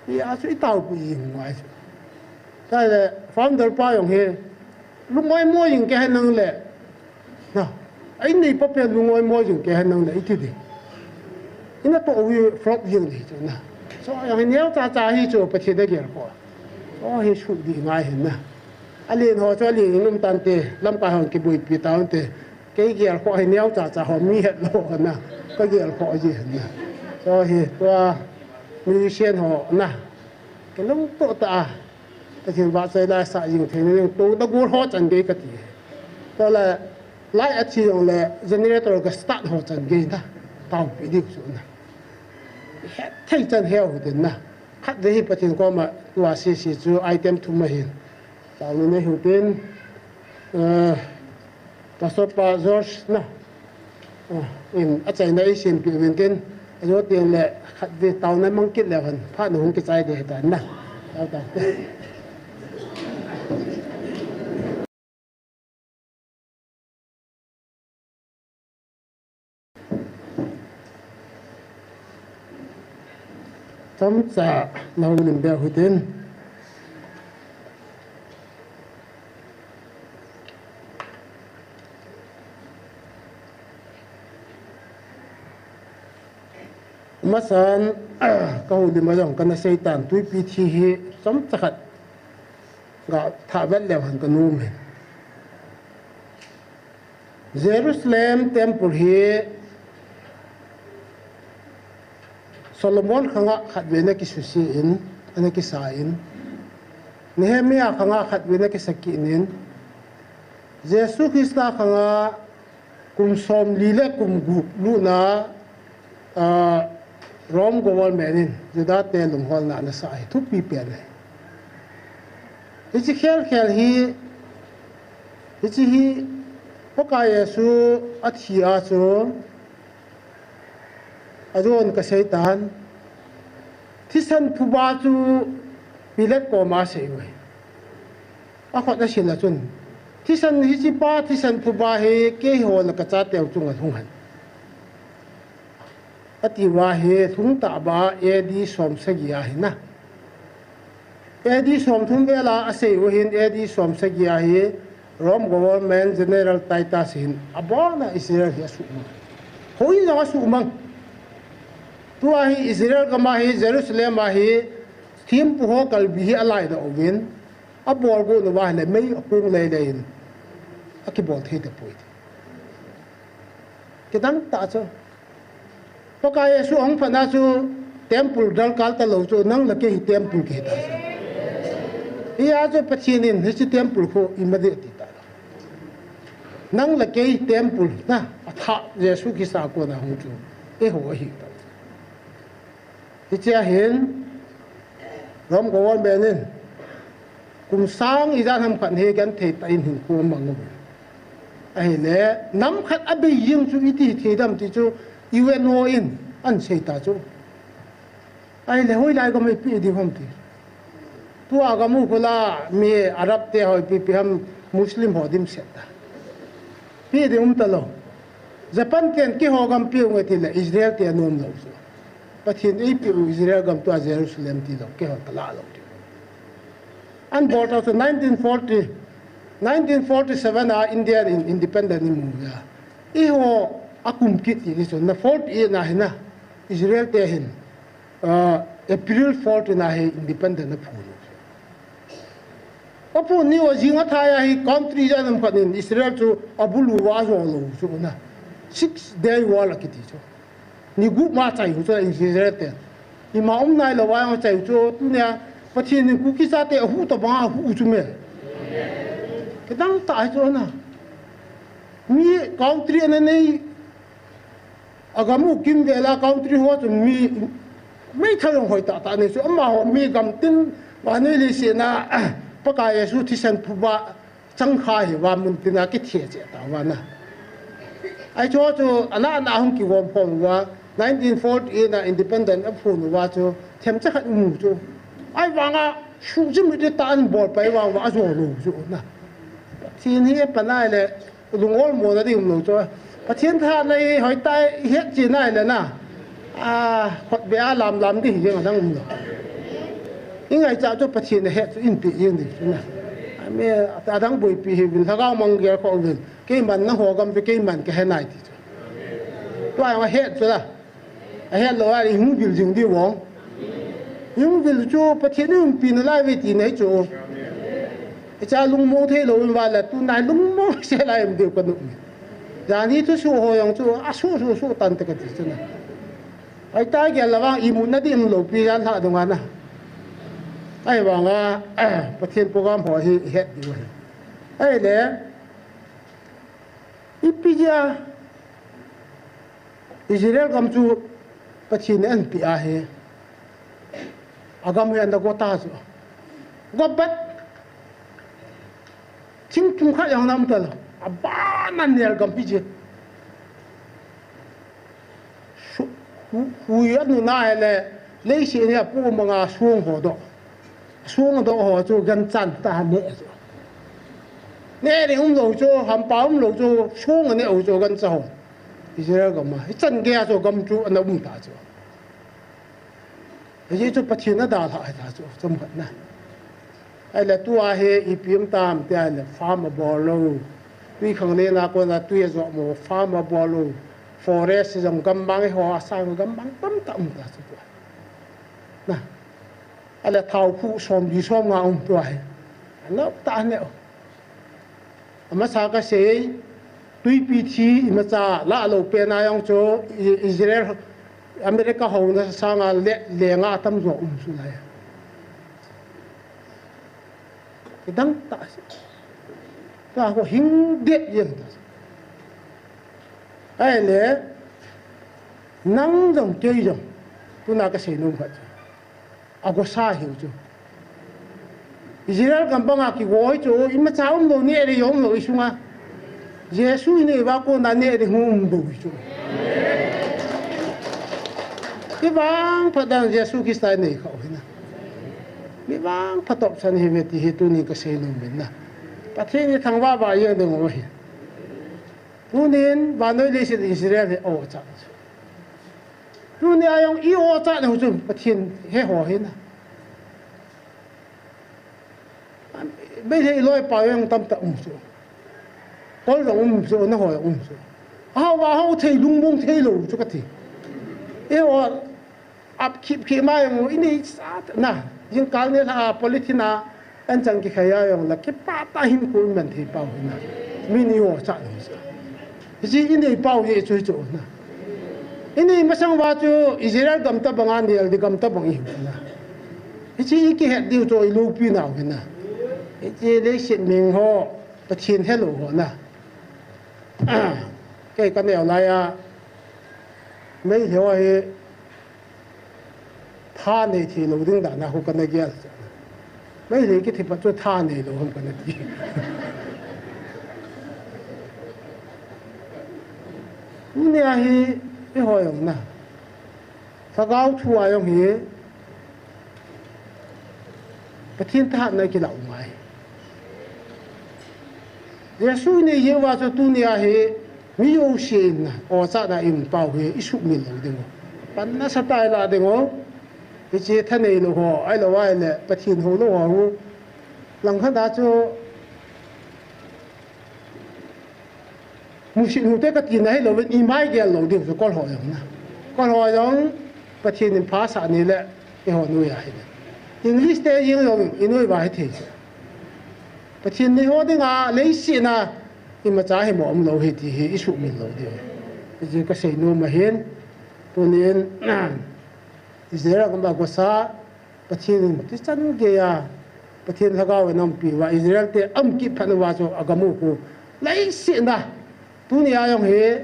Hia chu itaopi jing ngai chu. Tale founder pa jong hi, lung oimo jing kei hen lang le. Na, a in neipa pen lung oimo jing kei hen lang le, iti ding. Ina toh u hi flop jing ding chu na. Chu jong hi neocha cha hi chu Pathen in agel kha. Chu hi sut ding ngai hin na. Alen ho chu alen in um tante, lamkai hon kiboipi tante. Kei gel kha hi neocha cha ho mi het lou na, kagel kha ji na. Chu hi tua musician ho na. Kilungtoh tah a. Pathen vahchoi la sa jing thei na ding, touna gol ho chan gei kati. Tua la, light athi jong le, generator ka start ho chan gei na. Taopi ding chu na. Het thei chan heu hitin na. Khatvei hi Pathen koma tua sese chu item thum ahin. Taona nei hiu tin, eh, Pastor pa George na, eh, in achaina eisempeh uvin tin, ajo teng le khatvei taona mang kit leu hen, phat na hung kichai ding ahitan na. Tao tao. Chomcha nahung lim beh u hitin. Masan, kahoulim a jong kana seitan, twipi thi hi chomcha khat ga thah vet leu hen kanom e. Jerusalem temple hi Solomon khanga khatvei ana kisuse in, ana kisa in, Nehemiah khanga khatvei ana kisa kit in, Jesu Christa khanga kum somli le kum gup lutna, ah, Rome government in Juda te lungholna ana sa hi thupi pen ahi. Hiche khel khel hi, hiche hi, Pakai Jesu athi a chu, ajon kaseitan, thisan phuba chu Pilat koma asei uve. Akhut asil a chun, thisan hiche pa, thisan phuba hi keiho le kachateu chunga lhung hen, ati uva hi lhung tah ba A D som sagi ahi na. A D som thum vel a asei u hin A D som sagi ahi Rome government General Titus hin abona Israel hi asuhmang. Houin jong asuhmang. Tua hi Israel gam a hi Jerusalem a hi thempu ho kalbi hi alaidoh uvin, abol got uva ahile mei akong lei lei in akibol thei tapoi. Kidang tah chu. Pakai Jesu ahung phatna chu temple darkar talou chu, nang le kei hi temple kihi ta chu. Hia chu Pathen in hiche temple khu ima ding ati ta. Nang le kei temple na, athah Jesu Christa kona hung chu eiho ahi ta. Hichea hin Rome government in kum sang ijat ham khat hi genthei tah in hinkho amang u. Ahile nam khat abei jeng chu iti thei dem ti chu U N O in ahin sei ta chu. Ahile hoilai gam ipi ding ham ti. Tua gam u khu la mi Arab te ho ipi ipi ham, Muslim ho dimset ta. Ipi ding um talou. Japan ten keiho gam peh u nge tile Israel te anom lou chu. Pathen in eipeh u Israel gam tua Jerusalem tilou, keiho kalah lou ti. Ahin bol tau chu nineteen forty, nineteen forty-seven a India in independent imu uva. Eiho akum kit ti ni chu na forty-eight na hi na Israel te hin, ah, April fourteen a hi independent aphon u. Aphon ni uva jing athai a hi country ijat ham khat in Israel chu abulu uva ajo lou chu na. Six Day War akiti chu. Ni gup ma achai u chu Israel te. Ima um nailou a jong achai u chu, tunia Pathen in Kuki chate ahuh tobang a ahuh u chu me. Kidang tah ahi chu na. Mi country ana nei, agam u kimvel a country ho chu mi meithal jong hoi tah tah nei chu, amaho mi gam tin, vannoi leiset a Pakai Jesu thisan phuba changkha hi va mun tina kithe cheh tauva na. Ahi chu chu ana ana hung kigom khom uva, nineteen forty-eight a independent aphon uva chu themcha khat imu chu. Ahivanga suhchimit tah in bol pai vang uva ajo lou chu na. Pathen hi ipi nai le lung olmo na ding umlou chu. Pathen thahna hi hoitah a ihet cheh nai le na. A, khutbeh a lam lam ding hi jeng adang umlou. Ingaichat chu Pathen ahet chu inpeh jeng ding chu na. Ami, adang boipi hiuvin, lhagao mang gel kho uvin. Keiman nangho gam ve, keiman kahe nai ti chu. Tua jong ahet chu la. Ahet lou a, ihung vil jing diu vang. Ihung vil chu Pathen in umpi nalai ve tina ahi chu. Icha lungmong thei lou in va le, tunai lungmong se lai um diu ka nom e. Jani thusoh ho jong chu, asuh suh suh tan te kati chu na. Hoitah gel le vang imutna ding umlou pi jan lhah dunga na. Ahivanga, Pathen program ho hi ihet diu ahi. Ahile, ipi jeh a Israel gam chu Pathen in ahinpeh ahi. Agam hi ana go ta chu. Go bet. Thingphung khat jong ana um talou. Abana nel gam hi chu. Su-, hu-, hui anu na ahile, leiset hi apu manga song ho doh. Song doh ho chu ganchan tah a neh chu. Neh ding umlou chu, hampa umlou chu, song aneh u chu gancha ho. Israel gam a. Hichan gei a chu gam chu ana um ta chu. Hijeh chu Pathen adalhah ahi ta chu, chomkhat na. Ahile tua hi ipi um tam tia ahile farm abol lou. Twikhanglen a kona twi ajoh mo, farm abol lou. Forest jong gammang eiho a sang gammang tamtah um ta chu tua. Na. Ahile thao khu somli somnga um tua hi. Anop tah aneh u. Amasa kasei, twipi thi imacha lah lou pen a jong chu I-, Israel, America houna sanga le, lenga atamjo um chu lai. Kidang tah. Tua ho hing det jeng ta. Ahile, nang jong kei jong, tuna kasei nom khat chu. Agosa hiu chu. Israel gam banga kigo hi chu, imacha umlou, neh ding umlou isunga. Jesu inei uva kona neh ding hung umlou hi chu. Ivangphat dan Jesu Christa inei khah u hi na. Mi vangphat topsan ihiuve ti hi tunin kasei nom in na. Pathen hi thangvah vah jeng ding u ahi. Tunin vannoi leiset Israel hi o cha. Tunia jong i o cha nau chu Pathen he ho hi na. Meitei loi pa jong tamtah um chu. Kol jong um chu, na ho jong um chu. Ahao va hao thei lungmong thei lou chu kati. E o ap khip khip ma jong i nei sa na. Jingkal ni la polythene a an chang kikhai a jong la kipah tah in khu man thei pau hi na. Mi ni o cha nau sa. Hiche i nei pau hi chu hi chu na. I nei masang uva chu Israel gam tabang a nel ding gam tabang i hiu na. Hiche i kihet diu chu i loupi nau hi na. Hiche leiset meng ho, Pathen helou ho na. Kei ka neo lai a, Meitei ho hi tha nei thei lou ding dan a khu ka na gel. Meitei kithi phat chu tha nei lou ham ka na ti. Tunia hi i ho jong na. Lhagao thu a jong hi Pathen thahatna i kilah u ngai. Jesu i nei jeh uva chu tunia hi mi jousen na o cha na i um pau hi i sumil lou ding u. Pan nasatah i la ding u. Hiche tha nei lou ho, ahilou ahile Pathen hou lou ho. Langkhat a chu musit hute ka tina hilou vin i mai gel lou diu chu kol ho jong na. Kol ho jong Pathen in phasah ni le i ho noi a hi na. English te jeng jong i noi uva hi thei chu. Pathen nei ho dinga leiset na imacha hi mo um lou hi ti hi i sumil lou diu. Hiche ka sei nom ahin. Tunin Israel gam a gosa Pathen in tichan gei a, Pathen lhagao in aumpi uva, Israel te aum kit phat uva chu agam u khu. Leiset na, tunia jong hi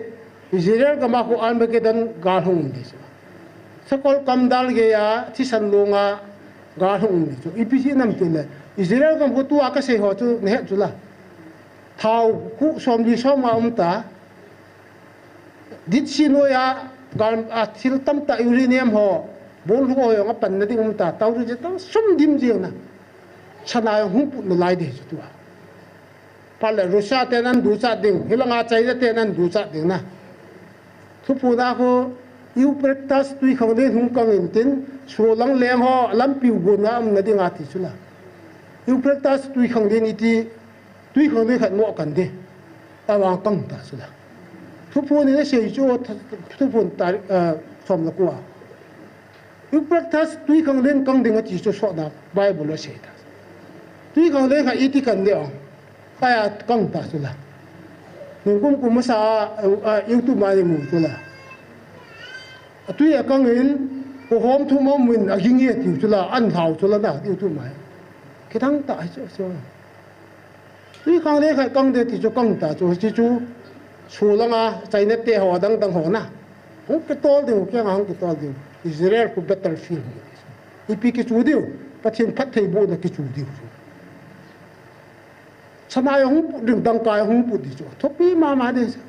Israel gam a khu Armageddon gal hung um ding chu. Sakol kam dal gei a, thisan long a gal hung um ding chu. Ipi jeh ham tile, Israel gam khu tua ka sei ho chu na het chu la. Thao khu som li som nga um ta. Ditsi noi a, gal, a thil tamtah uranium ho, bol ho jong a panna ding um ta, tau ri je tau sum dim jeng na. Chana jong hung put nalai ding chu tua. Phat le Russia ten ana duchat ding, hilanga China ten ana duchat ding na. Thuphon a khu Euphrates twikhanglen hung kang in tin, solang leng ho lampi u gon a umna ding ati chu la. Euphrates twikhanglen iti, twikhanglen khat mo kang ding. Avang kang ta chu la. Thuphon in asei chu, Thuphon tari, eh, som le ko a. Euphrates twikhanglen kang ding ati chu sotna Bible a asei ta. Twikhanglen khat iti kang ding ong. Ahi a kang ta chu la. Ningkum kum masa a, a, YouTube a i mu chu la. Atwi akang in, ko hom thum aum in aging e tiu chu la, ana lhau chu la na, YouTube a. Kithang ta chu, chu. Twikhanglen khat kang ding ti chu kang ta chu, hiche chu, solang a, China te ho, adang dang ho na. Hung kitol diu, kiang a hung kitol diu. Israel khu battlefield. Ipi kichu diu, Pathen phattheibohna kichu diu. Chana jong hung put ding, dangka jong hung put ding chu. Thupi mama ding chu.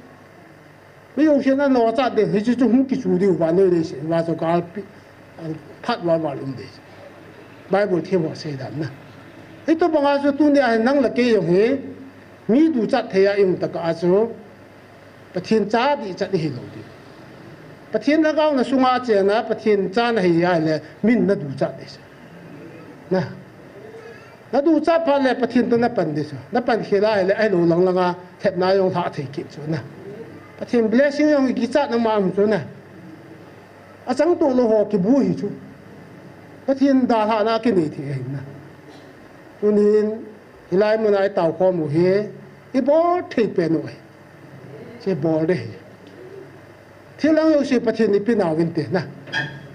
Mi jousen ana nochat ding, hiche chu hung kichu diu, vannoi leiset uva chu galpi, phat uva val um ding chu. Bible them ho asei dan na. Hitobang a chu tunia hi nang le kei jong hi, mi duchat thei a i um tah a chu, Pathen cha dihchat ihi lou ding. Pathen lhagao na sunga chena, Pathen cha nahi ahile, min na duchat ding chu. Na. Na duchat phat le Pathen toh na pan ding chu. Na pan khel ahile, ahilou lang langa, thepna jong lha thei kit chu na. Pathen blessing jong i kichat na ma um chu na. Achang toh lou ho kibu hi chu. Pathen dalhahna kinei thei ahi na. Tunin, hilai muna i tao khom u hi, i bol thei pen u ahi. Che bol ding ahi. Thil dang jouse Pathen in eipeh nau vin te na.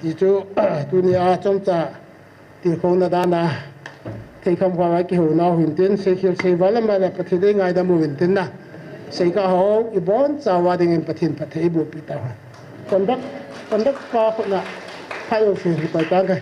Ti chu, tunia chomcha tilkhouna dan a. Theikham khat a kihou nau hin tin, seikhel seival ama le Pathen in eingaidam u vin tin na. Seikah ho, ibonchauva dingin Pathen phatthei eiboh peh tauhen. Conduct, conduct pa khut na. Phat jouse hi pai tang kai.